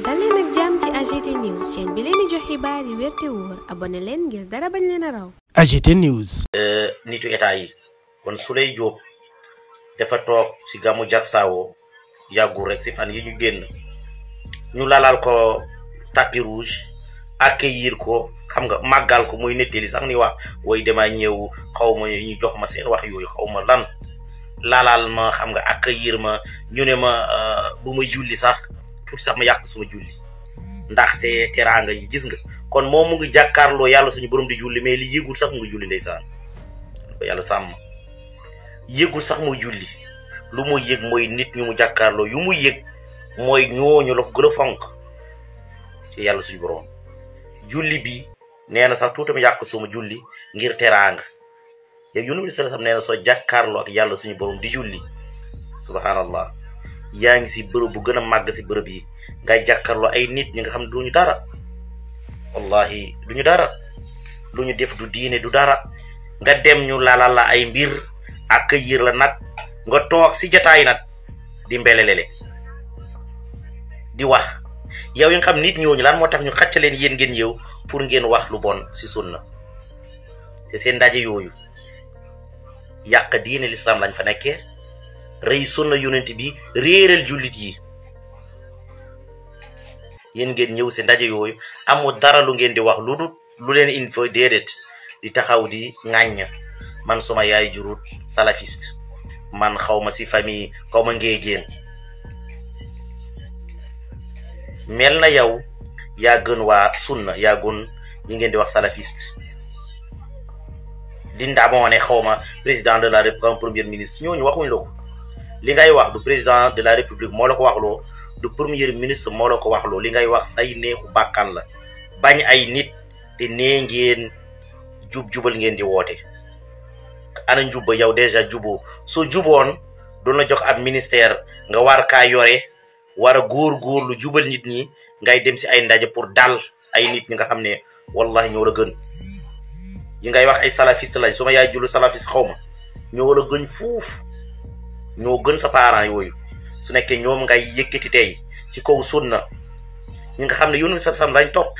dal leen ak jàmm ci AGT News chaîne bi leen di jox xibaar yi wér te wóor abonné leen ngir dara bañ leen a raw. AGT News. nitu état yi kon Souleye Diop dafa toog ci gàmmu Jaksaawo yàggul rek ci fan yi ñu génn ñu lalal ko tapis rouge accueillir ko xam nga màggal ko muy nettali sax ni wax woy dama ñëw xaw ma ñu jox ma seen wax yooyu xaw ma lan lalal ma xam nga accueillir ma ñu ne ma bu ma julli sax tuuti sax ma yàq suma julli ndaxte teraanga yi gis nga kon moom mu ngi jàkkaarloo yàlla suñu borom di julli mais li yëgul sax mu ngi julli ndeysaan ko yàlla sàmm yëgul sax muy julli lu muy yëg mooy nit ñu mu jàkkaarloo yu muy yëg mooy ñooñu la ko gën a fonk ci yàlla suñu borom julli bi nee na sax tuuti ma yàq suma julli ngir teraanga yow Yonent bi sallallahu alayhi wasallam nee na soo jàkkaarloo ak yàlla suñu borom di julli subhanallah yaa ngi si bërëb bu gën a màgg si bërëb yi ngay jàkkaarloo ay nit ñi nga xam ne duñu dara wallahi duñu dara lu ñu def du diine du dara nga dem ñu lalal la ay mbir accueillir la nag nga toog si jotaay nag di mbelelele di wax yow yi nga xam nit ñooñu lan moo tax ñu xacc leen yéen ngeen ñëw pour ngeen wax lu bon si sunna te seen ndaje yooyu yàq diine l'islam lañ fa nekkee rëy sunna yonent bi réeral jullit yi yéen ngeen ñëw si ndaje yooyu amul dara lu ngeen di wax lu dul lu leen info déedéet di taxaw di ŋàññ man suma yaay jurut salafiste man xawma si famille xawma ngéegéen mel na yow yaa gën waa sunna yaa gën ñi ngeen di wax salafiste di ndamoo ne xawma président de la république premier ministre ñooñu waxuñ la ko li ngay wax du président de la république moo la ko waxloo du premier ministre moo la ko waxloo li ngay wax say neexu bàkkan la bañ ay nit te nee ngeen jubal ngeen di woote ana njubba yow déjà juboo soo juboon doon la jox ab ministère nga war kaa yore war a góor-góorlu jubal nit ñi ngay dem si ay ndaje pour dal ay nit ñi nga xam ne wallahi ñoo la gën yi ngay wax ay salafiste lañ suma yaay jullu salafiste xawma ñoo la gën fuuf ñoo gën sa parents yooyu su nekkee ñoom ngay yëkkati tey ci kaw sunna ñi nga xam ne Yonent bi sallallahu alayhi wasallam lañ topp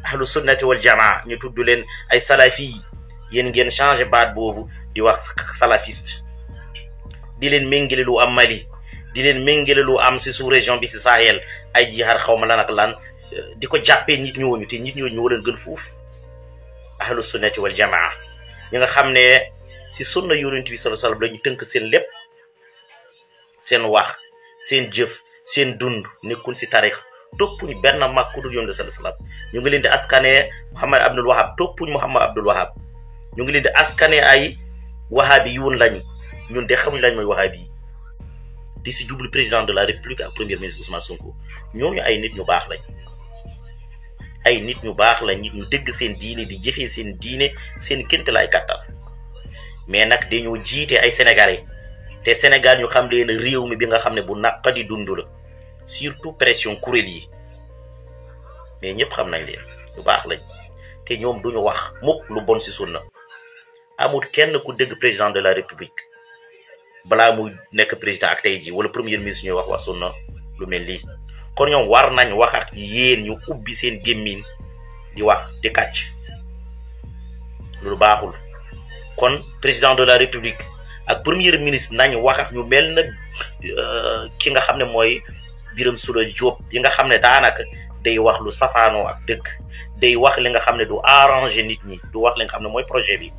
ahlu sunnati wal jamaa ñu tudd leen ay salafi yéen ngeen changé baat boobu di wax salafiste di leen méngale lu am Mali di leen méngale lu am si sous région bi si Sahel ay jihaar xaw ma lan ak lan di ko jàppee nit ñooñu te nit ñooñu ñoo leen gën fuuf ahlu sunnati wal jamaa ñi nga xam ne si sunna Yonent bi sallallahu alayhi wasallam lañu tënk seen lépp seen wax seen jëf seen dund nekkul si tarix toppuñu benn mag ku dul Yonent bi sallallahu alayhi wasallam ñu ngi leen di askane Muhammad Abdul Wahab toppuñu Muhammad Abdul Wahab ñu ngi leen di askane ay wahabi yuun lañu ñun de xamuñ lañ mooy wahabi di si jublu président de la république ak premier ministre Ousmane Sonko ñooñu ay nit ñu baax lañ ay nit ñu baax lañ nit ñu dégg seen diine di jëfee seen diine seen kénte lay kàttal mais nag dañoo jiite ay sénégalais te Sénégal ñu xam leen réew mi bi nga xam ne bu naqadi dund la surtout pression kuréel yi mais ñëpp xam nañ leen ñu baax lañ te ñoom duñu wax mukk lu bon si sunna amul kenn ku dégg président de la république balaa muy nekk président ak tey ji wala premier ministre ñuy wax sunna lu mel lii kon ñoom war nañ wax ak yéen ñu ubbi seen gémmiñ di wax di kàcc loolu baaxul kon président de la république ak premier ministre nañ wax ak ñu mel na ki nga xam ne mooy Birame Souleye Diop yi nga xam ne daanaka day wax lu safaanoo ak dëgg day wax li nga xam ne du arranger nit ñi du wax li nga xam ne mooy projet bi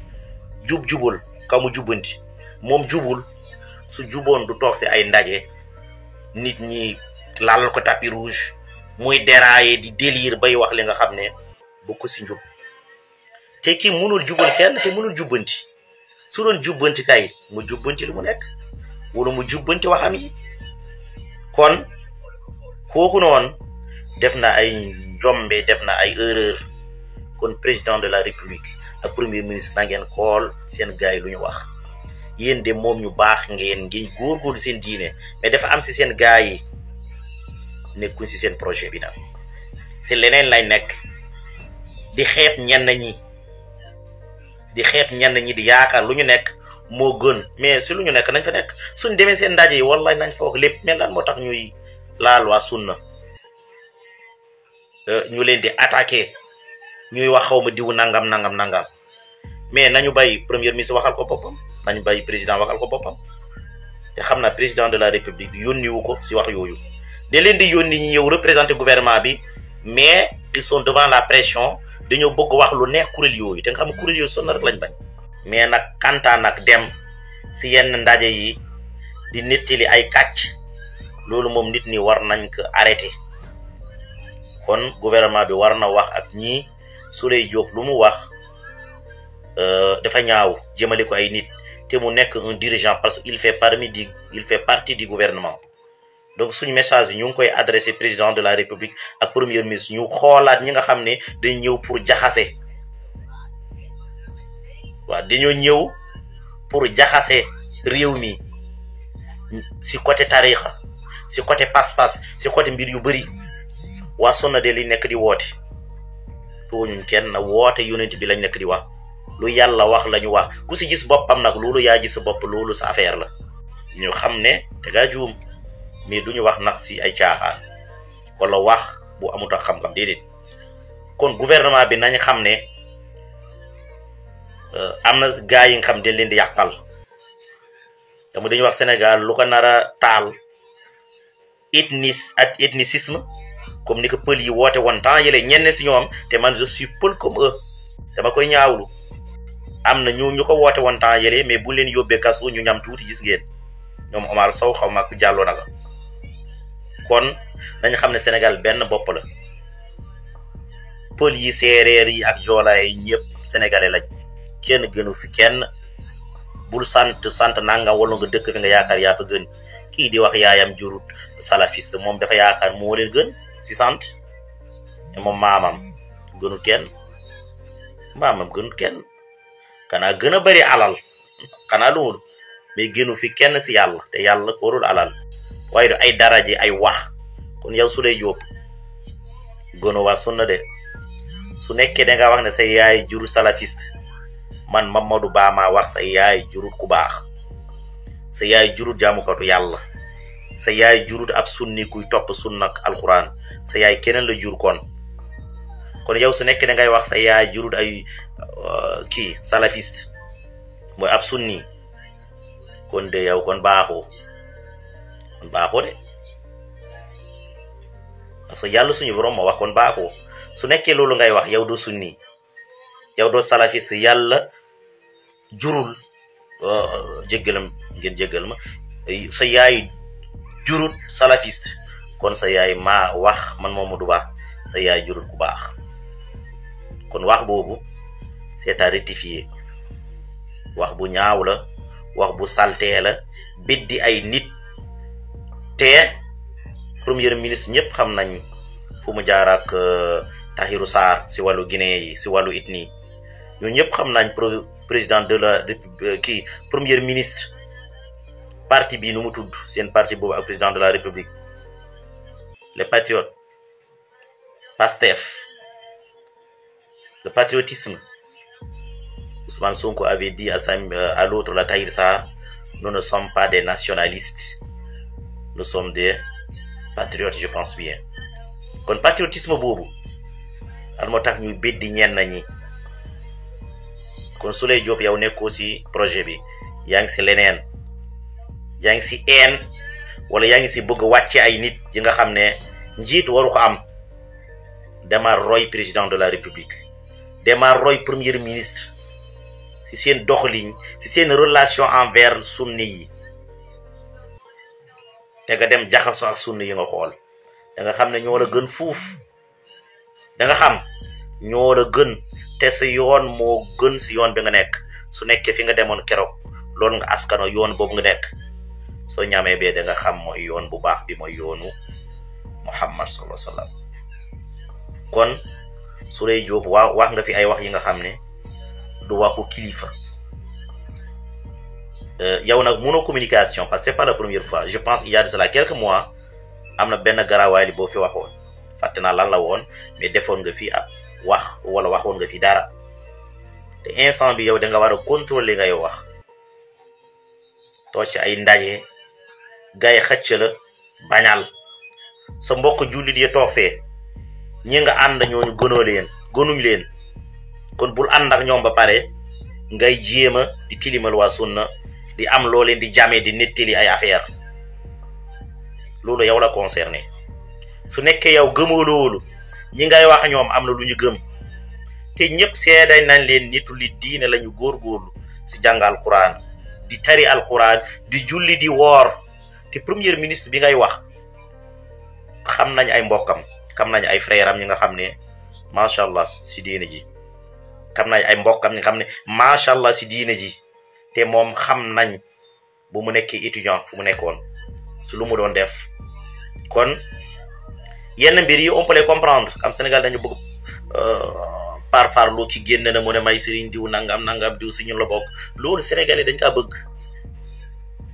jubul ka mu jubbanti moom jubul su juboon du toog si ay ndaje nit ñi lalal ko tapis rouge muy dérailler di délire bay wax li nga xam ne bokk si njub te kii mënul jubal kenn te mënul jubbanti su doon jubbanti kay mu jubbanti li mu nekk wala mu jubbanti waxam yi kon kooku noonu def na ay njombe def na ay erreur kon président de la république ak premier ministre na ngeen xool seen gaay lu ñu wax yéen de moom ñu baax ngeen góorgóorlu seen diine mais dafa am si seen gaay yi nekkuñ si seen projet bi nag si leneen lay nekk di xeeb ñenn ñi di yaakaar lu ñu nekk moo gën mais si lu ñu nekk nañ fa nekk suñ demee seen ndaje yi wallahi nañ fa wax lépp mais lan moo tax ñuy laal waa sunna ñu leen di attaquer ñuy wax xawma diw nangam nangam nangam mais nañu bàyyi premier ministre waxal ko boppam nañu bàyyi président waxal ko boppam te xam naa président de la république yónni wu ko si wax yooyu da leen di yónni ñi ñëw représenter gouvernement bi mais ils sont devant la pression dañoo bëgg wax lu neex kuréel yooyu te nga xam ne kuréel yooyu sonn rek lañ bañ mais nag kantaan nag dem si yenn ndaje yi di nettali ay kàcc loolu moom nit ñi war nañ ko arrêté kon gouvernement bi war na wax ak ñii Souleye Diop lu mu wax dafa ñaaw jëmale ko ay nit te mu nekk un dirigeant parce que il fait partie du gouvernement donc suñu message bi ñu ngi koy adressé président de la république ak premier ministre ñu xoolaat ñi nga xam ne dañ ñëw pour jaxase waaw dañoo ñëw pour jaxase réew mi si côté tarixa si côté pas-pas si côté mbir yu bëri waa Sonadel li nekk di woote tooñuñ kenn woote yonent bi lañ nekk di wax lu yàlla wax lañu wax ku si gis boppam nag loolu yaa gis sa bopp loolu sa affaire la ñu xam ne da ngaa juum mais duñu wax nag si ay caaxaan wala wax bu amut ak xam-xam déedéet kon gouvernement bi nañ xam ne am na gaa yi nga xam dañ leen di yàqal dama dañuy wax Sénégal lu ko nar a taal ethnicisme comme ni ko pël yi woote woon temps yële ñenn si ñoom te man je suis pël comme eux dama koy ñaawlu am na ñu ko woote woon temps yële mais bu leen yóbbee kaso ñu ñam tuuti gis ngeen ñoom Omar Sow xaw ma ku jàlloo na nga kon nañ xam ne Sénégal benn bopp la pël yi séeréer yi ak joolaa yi ñëpp sénégalais lañ kenn gënu fi kenn bul sant nangam wala nga dëkk fi nga yaakaar yaa fa gën kii di wax yaayam jurut salafiste moom dafa yaakaar moo leen gën si sant te moom maamam gënut kenn kanaa gën a bari alal xanaa loolu mais gënu fi kenn si yàlla te yàlla ko warul alal waaye du ay daraje ay wax kon yow Souleye Diop gënu waa sunna de su nekkee da nga wax ne sa yaay jurut salafiste man Mamadou Ba maa wax sa yaay jurut ku baax sa yaay jurut jaamukatu yàlla sa yaay jurut ab sunni kuy topp sunnak alquran sa yaay keneen la jur kon yow su nekkee da ngay wax sa yaay jurut ay kii salafiste mooy ab sunni kon de yow kon baaxoo de parce que yàlla suñu borom ma wax kon baaxoo su nekkee loolu ngay wax yow doo sunni yow doo salafiste yàlla jurul jéggal ma sa yaay jurut salafiste kon sa yaay maa wax man Mamadou Ba sa yaay jurut ku baax kon wax boobu c'est à rectifier wax bu ñaaw la wax bu saltee la biddi ay nit te premier ministre ñëpp xam nañ fu mu jaar ak Tahirou Sarr si wàllu Guinée yi si wàllu ethnie ñun ñëpp xam nañ président de la kii premier ministre parti bi nu mu tudd seen parti boobu ak président de la république les patriotes PASTEF le patriotisme Ousmane Sonko avait dit à l'autre la Tahirou Sarr nous ne sommes pas des nationalistes nous sommes des patriotes je pense bien kon patriotisme boobu al moo tax ñuy beddi ñenn ñi kon Souleye Diop yow nekkoo si projet bi yaa ngi si leneen yaa ngi si wala yaa ngi si bëgg wàcce ay nit yi nga xam ne njiit waru ko am dama roy président de la république dama roy premier ministre si seen doxalin si seen relation envers sunni yi te nga dem jaxasoo ak sunni yi nga xool da nga xam ne ñoo la gën fuuf da nga xam ñoo la gën te sa yoon moo gën si yoon bi nga nekk su nekkee fi nga demoon keroog loolu nga askano yoon boobu nga nekk soo ñamee bee da nga xam mooy yoon bu baax bi mooy yoonu Muhammad sallallahu alayhi wa sallam kon Souleye Diop wax nga fi ay wax yi nga xam ne du waxu kilifa yow nag mënoo communication parce que c'est pas la première fois je pense il y a de cela quelques mois am na benn garawaay li boo fi waxoon fàtte naa lan la woon mais defoon nga fi ab wax wala waxoon nga fi dara te instant bi yow da nga war a contrôler ngay wax too ci ay ndaje gars yi xëcc la bañal sa mbokk jullit yi toog fee ñi nga ànd ñooñu gënoo leen gënuñ leen kon bul ànd ak ñoom ba pare ngay jéema di tilimal waa sunna di am loo leen di jamee di nettali ay affaire loolu yow la concerné su nekkee yow gëmoo loolu ñi ngay wax ñoom am na lu ñu gëm te ñëpp seeday nañ leen nitu li diine lañu góorgóorlu si jàng alquran di tari alquran di julli di woor te premier ministre bi ngay wax xam nañ ay mbokkam xam nañ ay frère am ñi nga xam ne macha allah si diine ji xam nañ ay mbokkam ñi nga xam ne macha allah si diine ji te moom xam nañ bu mu nekkee étudiant fu mu nekkoon su lu mu doon def kon yenn mbir yi on peut les comprendre am Sénégal dañu bëgg par lu ci génn na mu ne may sëriñ diw nangam diw si ñun la bokk loolu Sénégalais dañ kaa bëgg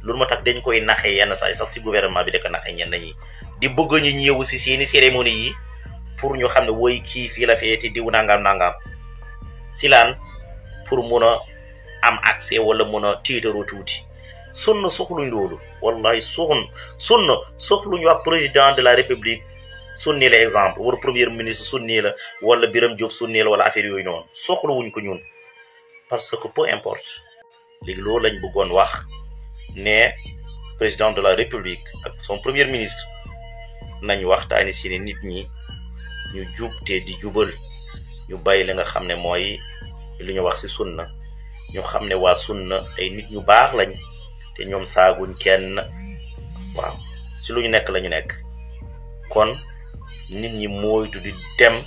loolu moo tax dañ koy naxe yenn saa yi sax si gouvernement bi da ko naxe ñenn ñi di bëgg ñu ñëw si seeni cérémonie yi pour ñu xam ne woy kii fii la feeti diw nangam si laan pour mun a am accès wala mun a tiitaroo tuuti sunna soxluñ loolu wallahi sunna soxluñu ak président de la république sunni la exemple wala premier ministre sunni la wala Biram Diop sunni la wala affaire yooyu noonu soxlawuñ ko ñun parce que peu importe léegi loolu lañ bëggoon wax ne président de la république ak son premier ministre nañ waxtaani si ne nit ñi ñu jub te di jubal ñu bàyyi la nga xam ne mooy li ñu wax si sunna ñu xam ne waa sunna ay nit ñu baax lañ te ñoom saaguñ kenn waaw si lu ñu nekk la ñu nekk kon nit ñi moytu di dem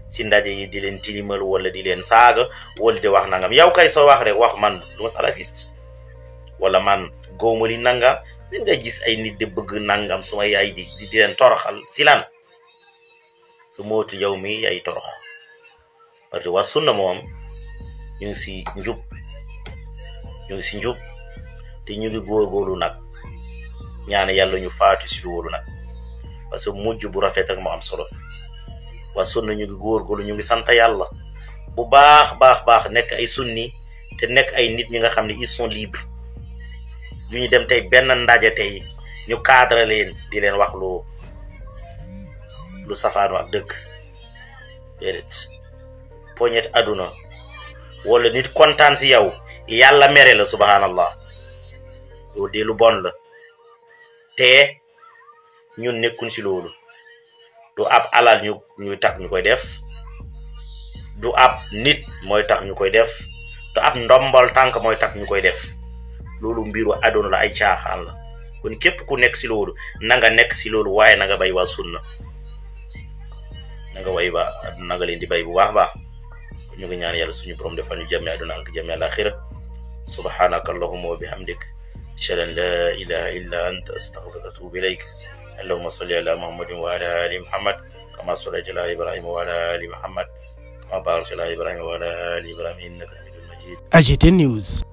si ndaje yi di leen tilimal wala di leen saaga wala di wax nangam yow kay soo wax rek wax man du ma salafiste wala man gowma li nangam leen nga gis ay nit de bëgg nangam suma yaay di leen toroxal si lan su moytu yow mi yaay torox parce que waa sunna moom ñu ngi si njub te ñu ngi góorgóorlu nag ñaan yàlla ñu faatu si loolu nag parce que mujj bu rafet rek moo am solo waa sunna ñu ngi góorgóorlu ñu ngi sant yàlla bu baax nekk ay sunni te nekk ay nit ñi nga xam ne ils sont libres yu ñu dem tey benn ndaje tey ñu cadre leen di leen wax lu safaanu ak dëgg déedéet poñet aduna wala nit kontaan si yow yàlla mere la subhanallah loolu de lu bon la te ñun nekkuñ si loolu du ab alal ñuy tax ñu koy def du ab nit mooy tax ñu koy def du ab ndombal tànk mooy tax ñu koy def loolu mbiru aduna la ay caaxaan la kon képp ku nekk si loolu na nga nekk si loolu waaye na nga bay waa sunna na nga leen di bay bu baax ñu ngi ñaan yàlla suñu borom defal ñu jàmm aduna ak jàmm alaxira subhanaka allahumma wa bihamdik ashhadu an la ilaha illa anta astaghfiruka wa atubu ilayk اللهم صل على محمد وعلى ال محمد كما صليت على ابراهيم وعلى ال محمد كما باركت على ابراهيم وعلى ال ابراهيم انك حميد مجيد. AGT News.